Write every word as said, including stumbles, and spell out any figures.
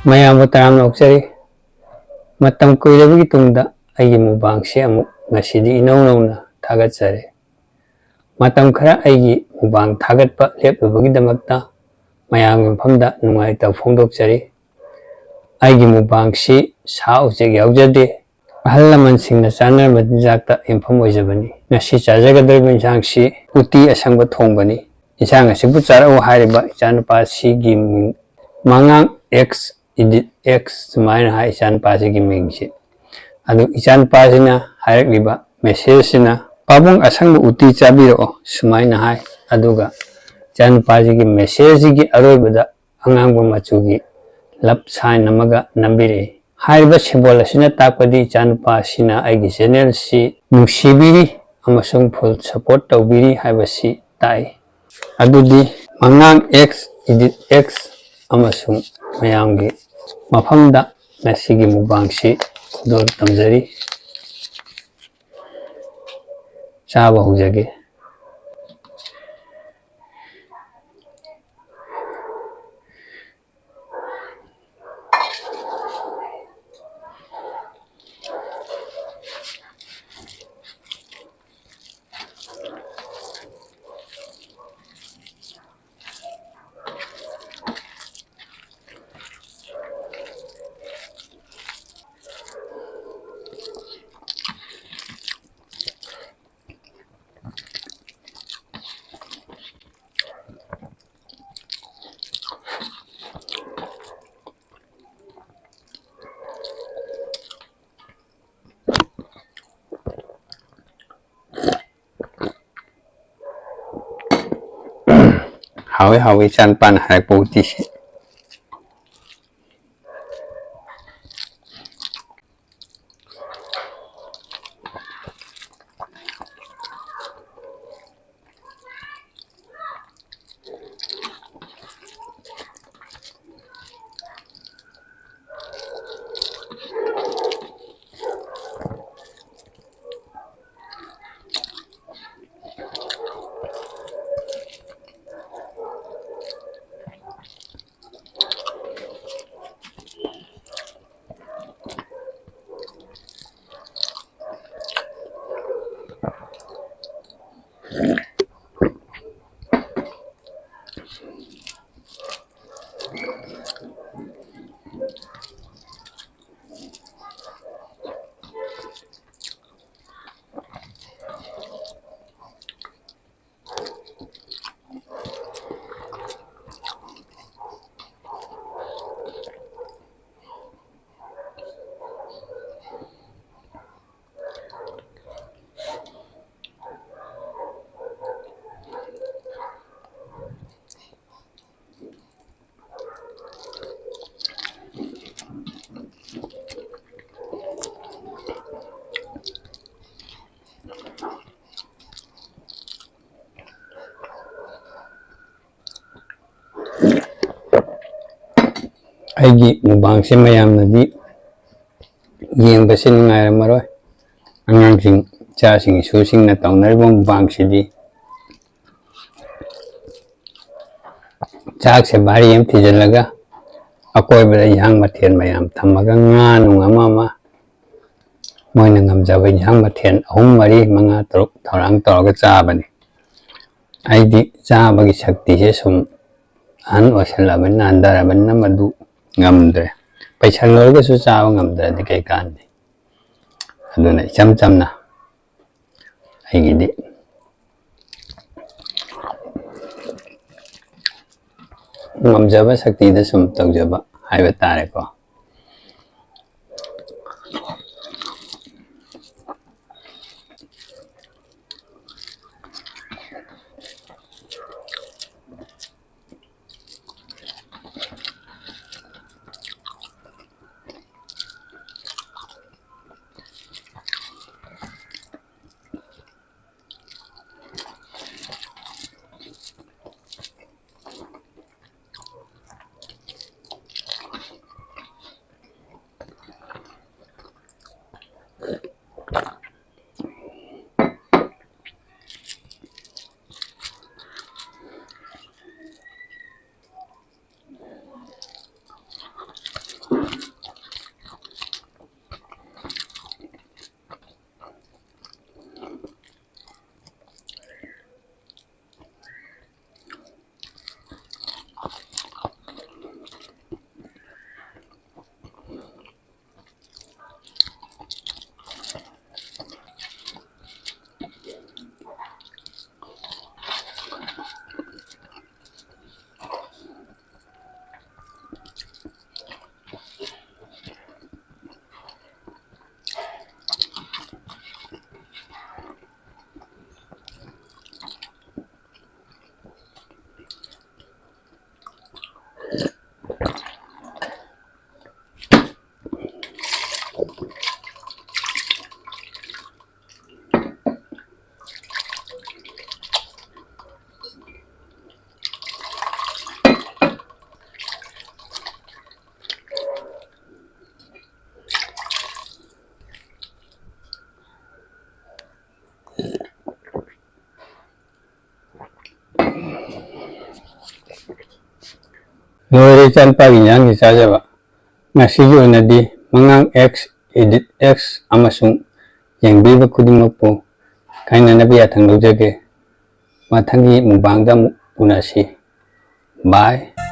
ꯃꯌꯥꯝꯕꯨ ꯇꯔꯥꯝꯅ ꯑꯣꯛꯆꯔꯤ꯫ ꯃꯇꯝ ꯀꯨꯏꯔꯕꯒꯤ ꯇꯨꯡꯗ ꯑꯩꯒꯤ ꯃꯨꯛꯕꯥꯡꯁꯤ ꯑꯃꯨꯛ ꯉꯁꯤꯗꯤ ꯏꯅꯧ ꯅꯧꯅ ꯊꯥꯒꯠꯆꯔꯤ꯫ ꯃꯇꯝ ꯈꯔ ꯑꯩꯒꯤ ꯃꯨꯛꯕꯥꯡ ꯊꯥꯒꯠꯄ ꯂꯦꯞꯂꯨꯕꯒꯤꯗꯃꯛꯇ ꯃꯌꯥꯝꯒꯤ ꯃꯐꯝꯗ ꯅꯨꯡꯉꯥꯏꯇꯕ ꯐꯣꯡꯗꯣꯛꯆꯔꯤ꯫ ꯑꯩꯒꯤ ꯃꯨꯛꯕꯥꯡꯁꯤ ꯁꯥ ꯎꯆꯦꯛ ꯌꯥꯎꯖꯗꯦ꯫ ꯑꯍꯜ ꯂꯃꯟꯁꯤꯡꯅ ꯆꯥꯅꯔꯕ ꯆꯤꯟꯖꯥꯛꯇ ꯌꯨꯝꯐꯝ ꯑꯣꯏꯖꯕꯅꯤ꯫ ꯉꯁꯤ ꯆꯥꯖꯒꯗꯧꯔꯤꯕ ꯏꯟꯁꯥꯡꯁꯤ ꯎꯇꯤ ꯑꯁꯪꯕ ꯊꯣꯡꯕꯅꯤ꯫ ꯏꯟꯁꯥꯡ ꯑꯁꯤꯕꯨ ꯆꯥꯔꯛꯎ ꯍꯥꯏꯔꯤꯕ ꯏꯆꯥꯅꯨꯄꯥ ꯑꯁꯤꯒꯤ ꯃꯤꯡ ꯃꯉꯥꯡ ꯑꯦꯛꯁ ꯏꯗꯤꯠ ꯑꯦꯛꯁ ꯁꯨꯃꯥꯏꯅ ꯍꯥꯏ ꯏꯆꯥꯅꯨꯄꯥꯁꯤꯒꯤ ꯃꯤꯡꯁꯤ꯫ ꯑꯗꯨ ꯏꯆꯥꯅꯨꯄꯥꯁꯤꯅ ꯍꯥꯏꯔꯛꯂꯤꯕ ꯃꯦꯁꯦꯖꯁꯤꯅ, "ꯄꯥꯕꯨꯡ, ꯑꯁꯪꯕ ꯎꯇꯤ ꯆꯥꯕꯤꯔꯛꯑꯣ" ꯁꯨꯃꯥꯏꯅ ꯍꯥꯏ꯫ ꯑꯗꯨꯒ ꯏꯆꯥꯅꯨꯄꯥꯁꯤꯒꯤ ꯃꯦꯁꯦꯖꯁꯤꯒꯤ ꯑꯔꯣꯏꯕꯗ ꯑꯉꯥꯡꯕ ꯃꯆꯨꯒꯤ ꯂꯞ ꯁꯥꯏꯟ ꯑꯃꯒ ꯅꯝꯕꯤꯔꯛꯏ꯫ ꯍꯥꯏꯔꯤꯕ ꯁꯤꯝꯕꯣꯜ ꯑꯁꯤꯅ ꯇꯥꯛꯄꯗꯤ ꯏꯆꯥꯅꯨꯄꯥ ꯑꯁꯤꯅ ꯑꯩꯒꯤ ꯆꯦꯅꯦꯜꯁꯤ ꯅꯨꯡꯁꯤꯕꯤꯔꯤ ꯑꯃꯁꯨꯡ ꯐꯨꯜ ꯁꯄꯣꯔꯠ ꯇꯧꯕꯤꯔꯤ ꯍꯥꯏꯕꯁꯤ ꯇꯥꯛꯏ꯫ ꯑꯗꯨꯗꯤ ꯃꯉꯥꯡ ꯑꯦꯛꯁ ꯏꯗꯤꯠ ꯑꯦꯛꯁ ꯑꯃꯁꯨꯡ ꯃꯌꯥꯝꯒꯤ ꯃꯐꯝꯗ ꯉꯁꯤꯒꯤ ꯃꯨꯛꯕꯥꯡꯁꯤ ꯈꯨꯗꯣꯜ ꯇꯝꯖꯔꯤ꯫ ꯆꯥꯕ ꯍꯧꯖꯒꯦ꯫ ꯍꯥꯎꯋꯤ, ꯍꯥꯎꯋꯤ, ꯏꯆꯥꯅꯨꯄꯥꯅ ꯍꯥꯏꯔꯛꯄ ꯎꯇꯤꯁꯤ꯫ ꯑꯩꯒꯤ ꯃꯨꯛꯕꯥꯡꯁꯦ ꯃꯌꯥꯝꯅꯗꯤ ꯌꯦꯡꯕꯁꯦ ꯅꯨꯡꯉꯥꯏꯔꯝꯃꯔꯣꯏ꯫ ꯑꯉꯥꯡꯁꯤꯡ, ꯏꯆꯥꯁꯤꯡ, ꯏꯁꯨꯁꯤꯡꯅ ꯇꯧꯅꯔꯤꯕ ꯃꯨꯛꯕꯥꯡꯁꯤꯗꯤ ꯆꯥꯛꯁꯦ ꯚꯥꯔꯤ ꯑꯃ ꯊꯤꯖꯤꯜꯂꯒ ꯑꯀꯣꯏꯕꯗ ꯏꯟꯁꯥꯡ ꯃꯊꯦꯜ ꯃꯌꯥꯝ ꯊꯝꯃꯒ ꯉꯥ ꯅꯨꯡ ꯑꯃ ꯑꯃ ꯃꯣꯏꯅ ꯉꯝꯖꯕ ꯏꯟꯁꯥꯡ ꯃꯊꯦꯜ ꯑꯍꯨꯝ, ꯃꯔꯤ, ꯃꯉꯥ, ꯇꯔꯨꯛ ꯊꯧꯔꯥꯡ ꯇꯧꯔꯒ ꯆꯥꯕꯅꯤ꯫ ꯑꯩꯗꯤ ꯆꯥꯕꯒꯤ ꯁꯛꯇꯤꯁꯦ ꯁꯨꯝ ꯑꯍꯟ ꯑꯣꯏꯁꯜꯂꯕꯅꯤꯅ, ꯍꯟꯊꯔꯕꯅꯤꯅ ꯃꯗꯨ ꯉꯝꯗ꯭ꯔꯦ꯫ ꯄꯩꯁꯜꯂꯨꯔꯒꯁꯨ ꯆꯥꯕ ꯉꯝꯗ꯭ꯔꯗꯤ ꯀꯩ ꯀꯥꯟꯅꯤ? ꯑꯗꯨꯅ ꯏꯆꯝ ꯆꯝꯅ ꯑꯩꯒꯤꯗꯤ ꯉꯝꯖꯕ ꯁꯛꯇꯤꯗ ꯁꯨꯝ ꯇꯧꯖꯕ ꯍꯥꯏꯕ ꯇꯥꯔꯦꯀꯣ꯫ ꯂꯣꯏꯔꯦ ꯏꯆꯥꯅꯨꯄꯥꯒꯤ ꯏꯟꯖꯥꯡꯁꯤ ꯆꯥꯖꯕ꯫ ꯉꯁꯤꯒꯤ ꯑꯣꯏꯅꯗꯤ ꯃꯉꯥꯡ X, Edit X ꯑꯃꯁꯨꯡ ꯌꯦꯡꯕꯤꯕ ꯈꯨꯗꯤꯡꯃꯛꯄꯨ ꯀꯥꯏꯅꯅꯕ ꯌꯥꯊꯪ ꯂꯧꯖꯒꯦ꯫ ꯃꯊꯪꯒꯤ ꯃꯨꯛꯕꯥꯡꯗ ꯑꯃꯨꯛ ꯎꯅꯁꯤ꯫ Bye꯫